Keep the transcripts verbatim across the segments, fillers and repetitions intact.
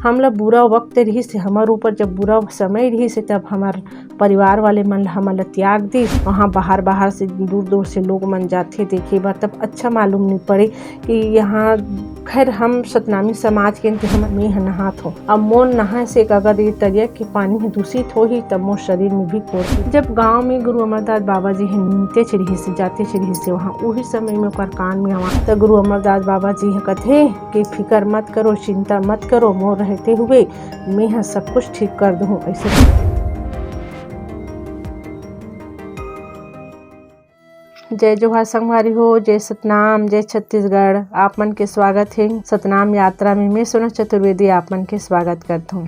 हमला बुरा वक्त रिहिस हे, हमर ऊपर जब बुरा समय रिहिस हे, तब हमर परिवार वाले मन ल हमन ल त्याग दिस। वहाँ बाहर बाहर से, दूर दूर से लोग मन जाथे देखे बर, तब अच्छा मालूम नहीं पड़े कि यहाँ, खैर, हम सतनामी समाज के हन, हमर, मैं ह नहात हों। अब मोर नहाए से अगर ये तरिया के पानी ह दूषित होही, तब मोर शरीर में भी कोढ़। जब गांव में गुरु अमरदास बाबा जी ह नीमतेच रिहिस, जातेच रिहिस वहाँ, उही समय में ओकर कान में आवा, त गुरु अमरदास बाबा जी ह कथे कि फिकर मत करो, चिंता मत करो, मोर रहते हुए मैं ह सब कुछ ठीक कर दूँ। ऐसे जय जोहार संगवारी हो, जय सतनाम, जय छत्तीसगढ़। आप मन के स्वागत हे सतनाम यात्रा में। मैं सोना चतुर्वेदी आप मन के स्वागत करत हूँ।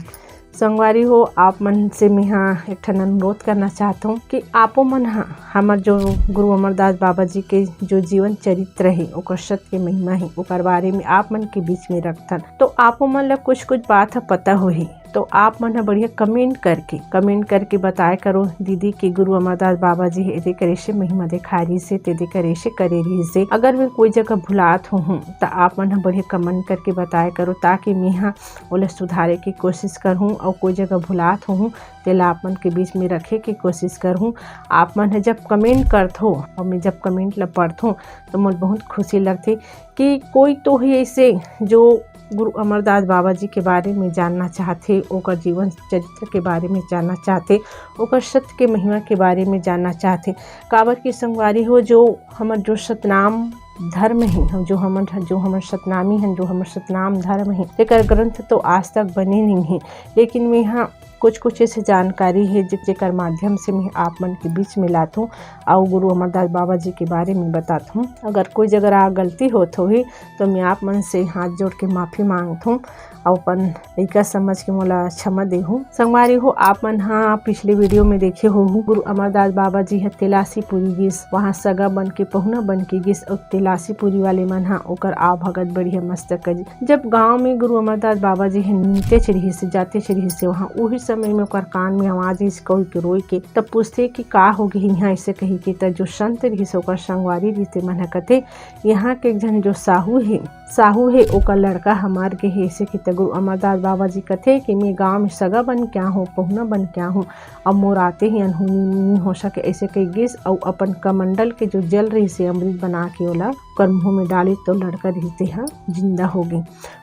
संगवारी हो, आप मन से मेहा एक ठन अनुरोध करना चाहत हूँ कि आपो मन ह हमर जो गुरु अमरदास बाबा जी के जो जीवन चरित्र हे, ओकर सत्य महिमा हे, ओकर बारे में आप मन के बीच में रखथन, तो आपो मन ल कुछ कुछ बात ह पता होही। तो आप मन ह बढ़िया कमेंट करके, कमेंट करके बताए करो दीदी कि गुरु अमरदास बाबा जी एदे करे से महिमा दिखाए रिहिस हे, तेदे करे से करे रिहिस हे। अगर मैं कोई जगह भुलात होहूँ, त आप मन ह बढ़िया कमेंट करके बताए करो, ताकि मेहा ओला सुधारे के कोशिश करहूँ, और कोई जगह भुलात होहूँ, तेला आप मन के बीच में रखे के कोशिश करहूँ। आप मन ह जब कमेंट करथो और मैं जब कमेंट ला पढ़थों, तो मोला बहुत खुशी लगथे कि कोई तो ही ऐसे जो गुरु अमरदास बाबा जी के बारे में जानना चाहथे, ओकर जीवन चरित्र के बारे में जानना चाहथे, ओकर सत्य के महिमा के बारे में जानना चाहथे। काबर कि संगवारी हो, जो हमर जो सतनाम धर्म हे, हम जो हमर, जो हमर सतनामी हन, जो हमर सतनाम धर्म हे, तेकर ग्रंथ तो आज तक बने नहीं हे, लेकिन मेहा कुछ कुछ ऐसे जानकारी हे जे-, जेकर माध्यम से मैं आप मन के बीच में लाथों, अउ गुरु अमरदास बाबा जी के बारे में बताथों। अगर कोई जगह आ गलती होत होही, तो मैं आप मन से हाथ जोड़ के माफी मांगथों, अउ अपन लइका समझ के मोला क्षमा देहू। संगवारी हो, आप मन हा पिछले वीडियो में देखे होहू, गुरु अमरदास बाबा जी ह तेलासीपुरी गिस, वहाँ सगा बन के, पहुना बन के गिस, अउ तेलासीपुरी वाले मन हा ओकर आवभगत बढ़िया मस्त करिस। जब गांव में गुरु अमरदास बाबा जी ह नीमतेच रिहिस, जातेच रिहिस वहाँ, उही समय में ओकर कान में आवाज आइस कोई के रोए के। तब पूछथे कि का हो गे इहाँ, ऐसे कही के। त जो संत रिहिस, ओकर संगवारी रिहिस, ते मन ह कथे, यहाँ के एक झन जो साहू हे, साहू हे, ओकर लड़का ह मर गे हे, ऐसे कि। त गुरु अमरदास बाबा जी कथे कि मैं गांव में सगा बन के आहूँ, पहुना बन के आहूँ, अब मोर आते ही अनहोनी नी हो सके, ऐसे कही गिस। अउ अपन कमंडल के जो जल रिहिस हे, अमृत बना के ओला ओकर मुंह में डालिस, तो लड़का रिहिस ते ह जिंदा हो गे।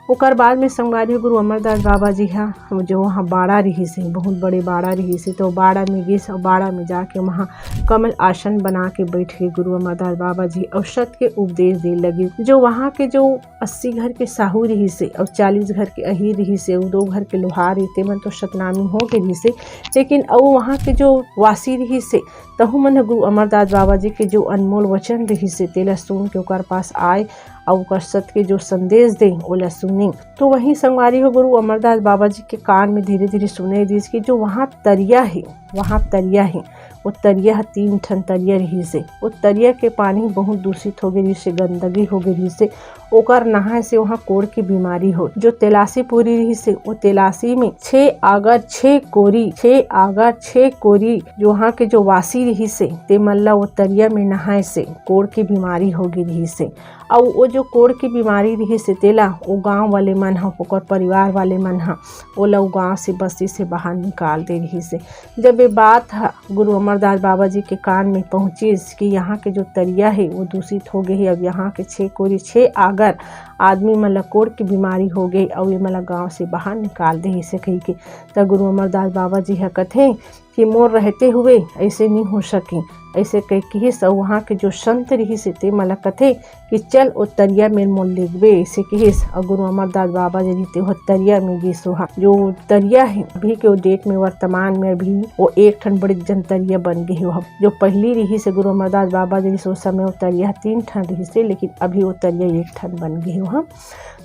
ओकर बाद में संगवारी गुरु अमरदास बाबा जी ह जो वहाँ बाड़ा रिहिस हे, बहुत बड़े बाड़ा रिहिस हे, तो बाड़ा में गिस, अउ बाड़ा में जाके वहाँ कमल आसन बना के बैठ गे गुरु अमरदास बाबा जी, अउ सत के उपदेश दे लगिस। जो वहाँ के जो अस्सी घर के साहू रिहिस हे, अउ चालीस घर के अहीर रिहिस हे, अउ दो घर के लोहार रिहिस हे, ते मन तो सतनामी हो गे रिहिस हे, लेकिन अउ वहाँ के जो वासी रिहिस हे, तहु मन ह गुरु अमरदास बाबा जी के जो अनमोल वचन रिहिस हे, तेला सुन के ओकर पास आए, अउ ओकर सत के जो संदेश दे, ओला सुने। तो वहीं संगवारी हो, गुरु अमरदास बाबा जी के कान में धीरे-धीरे सुने दिस कि जो वहाँ तरिया हे, वहाँ तरिया हे, वो तरिया ह तीन ठन तरिया रिहिस हे। वो तरिया के पानी बहुत दूषित हो गे रिहिस हे, गंदगी हो गे रिहिस हे। ओकर नहाए से वहाँ कोढ़ के बीमारी हो। जो तेलासीपुरी रिहिस हे, वो तेलासी में छे आगर, छे कोरी, छे आगर, छे कोरी, जो वहाँ के जो वासी रिहिस हे, ते मन ला वो तरिया में नहाए से कोढ़ के बीमारी हो गे रिहिस हे। अउ वो जो कोढ़ के बीमारी रिहिस हे, तेला वो गांव वाले मन ह, ओकर परिवार वाले मन ह, ओला वो गांव से, बस्ती से बाहर निकाल दे रिहिस हे। जब ये बात ह गुरु अमरदास बाबा जी के कान में पहुंचिस कि यहाँ के जो तरिया हे, वो दूषित हो गे हे, अब यहाँ के छे कोरी, छे आगर आदमी मन ला कोढ़ के बीमारी हो गे, अउ ये मन ला गांव से बाहर निकाल दे, ऐसे कही के। त गुरु अमरदास बाबा जी ह कथे कि मोर रहते हुए ऐसे नहीं हो सके, ऐसे कह किहिस। अउ वहाँ के जो संत रिहिस हे, ते मन ला कथे कि चल, ओ तरिया में मोला लेगबे, ऐसे किहिस। अउ गुरु अमरदास बाबा जी रिहिस ते, वो तरिया में गिस। वहाँ जो तरिया हे, अभी के वो डेट में, वर्तमान में अभी वो एक ठन बड़े जन तरिया बन गे हे। वहाँ जो पहली रिहिस हे गुरु अमरदास बाबा जी रिहिस, उस समय वो तरिया तीन ठन रिहिस हे, लेकिन अभी वो तरिया एक ठन बन गे हे। वहाँ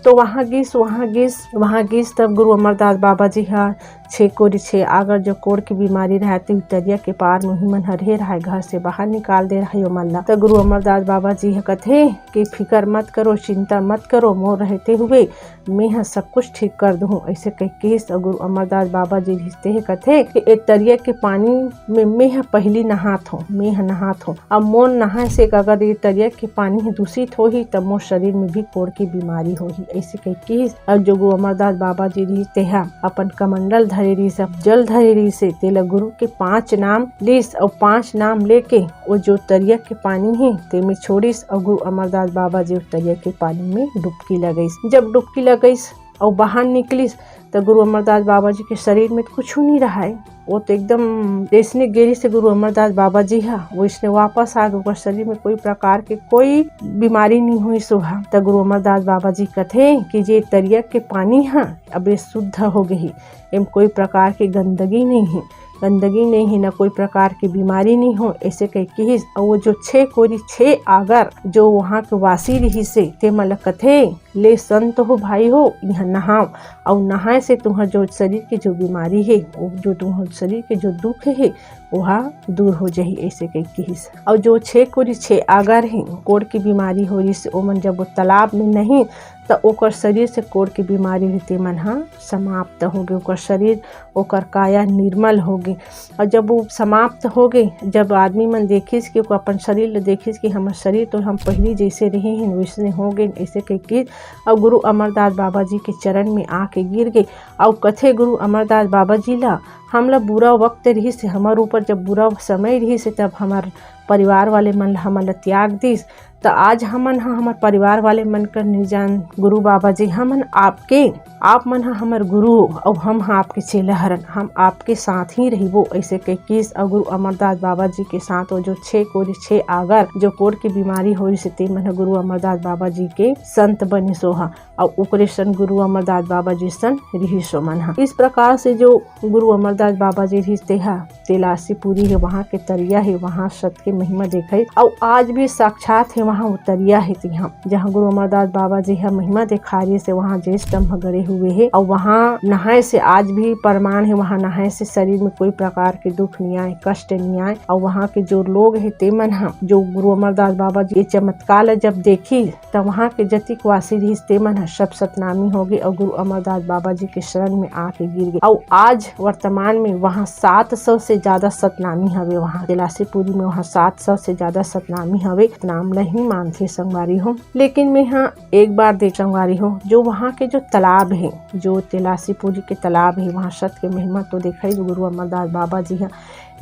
तो वहाँ गिस, वहाँ गिस, वहाँ गिस। तब गुरु अमरदास बाबा जी ह छे कोरी छे आगर जो कोढ़ के बीमारी रहय, ते तरिया के पार में उही मन हर हे रहय, घर से बाहर निकाल दे रहय ओमन ला। त गुरु अमरदास बाबा जी ह कथे कि फिकर मत करो, चिंता मत करो, मोर रहते हुए मैं ह सब कुछ ठीक कर दूँ, ऐसे कह के। अउ गुरु अमरदास बाबा जी रिहिस ते ह कथे कि ए तरिया के पानी में मैं ह पहिली नहात हों, मैं ह नहात हों। अब मोर नहाए से अगर ये तरिया के पानी ह दूषित होही, त मोर शरीर में भी कोढ़ के बीमारी होही। ऐसे कह किहिस। अउ जो गुरु अमरदास बाबा जी रहिस, तेहा अपन कमंडल धरे रहिस, जल धरे रहिस, तेला गुरु के पांच नाम लिस, अउ पांच नाम लेके वो जो तरिया के पानी हे, तेमे छोड़िस, अउ गुरु अमरदास बाबा जी तरिया के पानी में डुबकी लगइस। जब डुबकी लगइस अउ बाहर निकलिस, त गुरु अमरदास बाबा जी के शरीर में कुछु नहीं रहाय। वो तो एकदम जैसने गे रिहिस गुरु अमरदास बाबा जी हा, वैसने वापस आ गे। ओकर शरीर में कोई प्रकार के कोई बीमारी नहीं होइस। त गुरु अमरदास बाबा जी कथे कि जे तरिया के पानी हा, अब ये शुद्ध हो गई, एम कोई प्रकार के गंदगी नहीं है, गंदगी नहीं है, ना कोई प्रकार के बीमारी नहीं हो, ऐसे कह किहिस। अउ वो जो छह कोरी छह आगर जो वहाँ के वासी रहिस हे, ते मन ल कथे, ले संत हो भाई हो, यहाँ नहाव, अउ नहाए से तुम्हार जो शरीर के जो बीमारी है, वो जो तुम्हार शरीर के जो दुख है, वह दूर हो जाही, ऐसे कह किहिस। अउ जो छह कोरी छह आगर है, कोढ़ की बीमारी हो रहिस, ओमन जब वो तालाब में नहीं, त ओकर शरीर से कोढ़ की बीमारी रहिस, ते मन हा समाप्त हो गे। ओकर शरीर, ओकर काया निर्मल हो गे। अउ जब वो समाप्त हो गे, जब आदमी मन देखिस कि ओकर अपन शरीर ल देखिस कि हमर शरीर तो हम पहिली जैसे रहे हैं, वैसने हो गे, ऐसे कह के अउ गुरु अमरदास बाबा जी के चरण में आके गिर गे। अउ कथे गुरु अमरदास बाबा जी ला, हमला बुरा वक्त रहिस हे, हमर ऊपर जब बुरा समय रहिस हे, तब हमर परिवार वाले मन ला हमन ला त्याग दिस। त आज हमन ह हमर परिवार वाले मन कर निर्जन गुरु बाबा जी, हमन आपके, आप मन ह हमर गुरु हो, अउ हम ह आपके चेला हरन, हम आपके साथ ही रहिबो, ऐसे कह किहिस। अउ गुरु अमरदास बाबा जी के साथ वो जो छह कोरी छह आगर जो कोढ़ की बीमारी होइस हे, ते मन ह गुरु अमरदास बाबा जी के संत बनिस ओहा, अउ ओकरे सन गुरु अमरदास बाबा जी सन रिहिस ओमन ह। इस प्रकार से जो गुरु अमरदास बाबा जी रहिस, तेहा तेलासी पुरी हे, वहाँ के तरिया हे, वहाँ सत के महिमा देखाई। अउ आज भी साक्षात हे, वहाँ वो तरिया हे तिहा, जहाँ गुरु अमरदास बाबा जी ह महिमा देखा रहिस हे, वहाँ जे स्तंभ गड़े हुए हे। अउ वहाँ नहाए से आज भी प्रमाण हे, वहाँ नहाए से शरीर में कोई प्रकार के दुख नहीं आए, कष्ट नहीं आए। अउ वहाँ के जो लोग हे, ते मन ह जो गुरु अमरदास बाबा जी के चमत्कार ल जब देखी, त वहाँ के जतिक वासी रहिस, ते मन ह सब सतनामी हो गे अउ गुरु अमरदास बाबा जी के शरण में आके गिर गे। अउ आज वर्तमान में वहाँ सात सौ से ज्यादा सतनामी हवे। वहाँ तेलासीपुरी में वहाँ सात सौ से ज्यादा सतनामी हवे। सतनाम ल ही मानथे संगवारी हो। लेकिन मैं ह एक बार देख संगवारी हो, जो वहाँ के जो तालाब है, जो तेलासीपुरी के तालाब है, वहाँ सत के महिमा तो देखा ही गुरु अमरदास बाबा जी ह।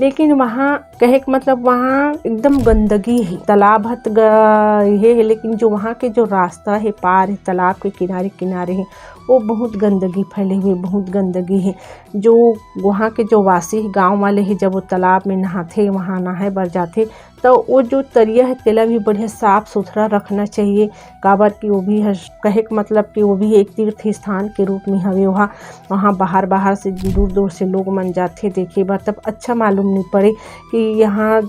लेकिन वहाँ कहे के मतलब वहाँ एकदम गंदगी है, तालाब हत ग-, ये है, लेकिन जो वहाँ के जो रास्ता है, पार है, तालाब के किनारे किनारे है, वो बहुत गंदगी फैले हुए, बहुत गंदगी है। जो वहाँ के जो वासी है, गांव वाले है, जब वो तालाब में नहाथे, वहाँ नहाए बर जाथे, तो वो जो तरिया है, तेला भी बढ़िया साफ सुथरा रखना चाहिए। काबर कि वो भी हर, कहे के मतलब कि वो भी एक तीर्थ स्थान के रूप में हवे। वहाँ, वहाँ बाहर बाहर से, दूर दूर से लोग मन जाथे देखे बर, तब अच्छा मालूम नहीं पड़े कि यहाँ,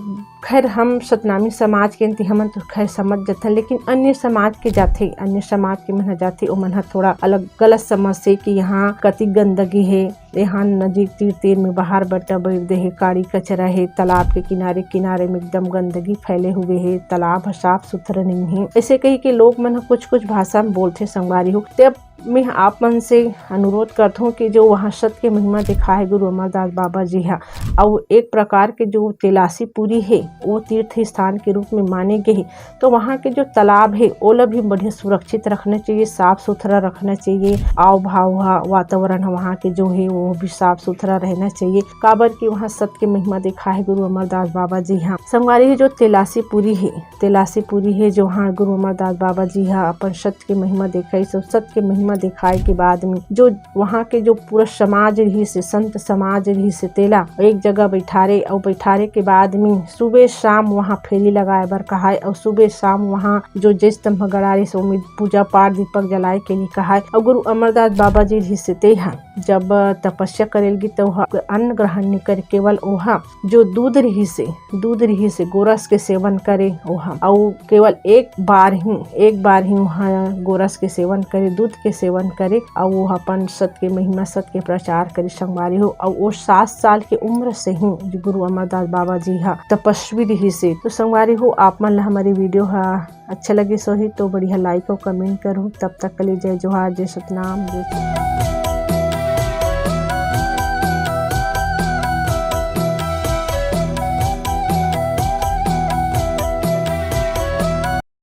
खैर, हम सतनामी समाज के हन, ते हमन तो खैर समझ जथन, लेकिन अन्य समाज के जाथे, अन्य समाज के मन ह जाथे, ओ मन ह थोड़ा अलग गलत समझ से कि यहाँ कति गंदगी है, यहाँ नदी तीर तीर में बाहर बट्टा बइर दे हे, काड़ी कचरा हे, तालाब के किनारे किनारे में एकदम गंदगी फैले हुए हे, तालाब ह साफ सुथरा नहीं है, ऐसे कही के लोग मन ह कुछ कुछ भाषा में बोलथे संगवारी हो। ते अब मैं आप मन से अनुरोध करथों कि जो वहाँ सत के महिमा दिखाए गुरु अमरदास बाबा जी ह, अउ एक प्रकार के जो तेलासी पुरी हे, वो तीर्थ स्थान के रूप में माने गे हे, तो वहाँ के जो तालाब हे, ओला भी बढ़िया सुरक्षित रखना चाहिए, साफ सुथरा रखना चाहिए। आव भाव ह, वातावरण ह वहाँ के जो हे, वो भी साफ सुथरा रहना चाहिए। काबर कि वहाँ सत के महिमा दिखाए गुरु अमरदास बाबा जी ह। संगवारी, जो तेलासी पुरी हे, तेलासी पुरी हे, जो वहाँ गुरु अमरदास बाबा जी ह अपन सत के महिमा दिखाइस, अउ सत के महिमा दिखाए के बाद में जो वहाँ के जो पूरा समाज रहिस हे, संत समाज रहिस हे, तेला एक जगह बैठारे, अउ बैठारे के बाद में सुबह शाम वहाँ फेरी लगाए बर कहाए, अउ सुबह शाम वहाँ जो जे स्तंभ गड़ा रहिस हे, ओमे पूजा पाठ, दीपक जलाए के लिए कहाए। अउ गुरु अमरदास बाबा जी रहिस हे, ते ह जब तपस्या करे लगिस, त ओह अन्न ग्रहण नइ करे, केवल ओह जो दूध रहिस हे, दूध रहिस हे, गोरस के सेवन करे ओह, अउ केवल एक बार ही, एक बार ही ओह गोरस के सेवन करे, दूध के सेवन करे, अउ ओह अपन सत के महिमा, सत के प्रचार करे संगवारी हो। अउ वो सात साल के उम्र से ही गुरु अमरदास बाबा जी ह तपस्वी रहिस हे। तो संगवारी हो, आप मन ला हमारी video ह अच्छा लगिस होही तो बढ़िया like अउ comment करहु। तब तक के लिए जय जोहार, जय सतनाम, जय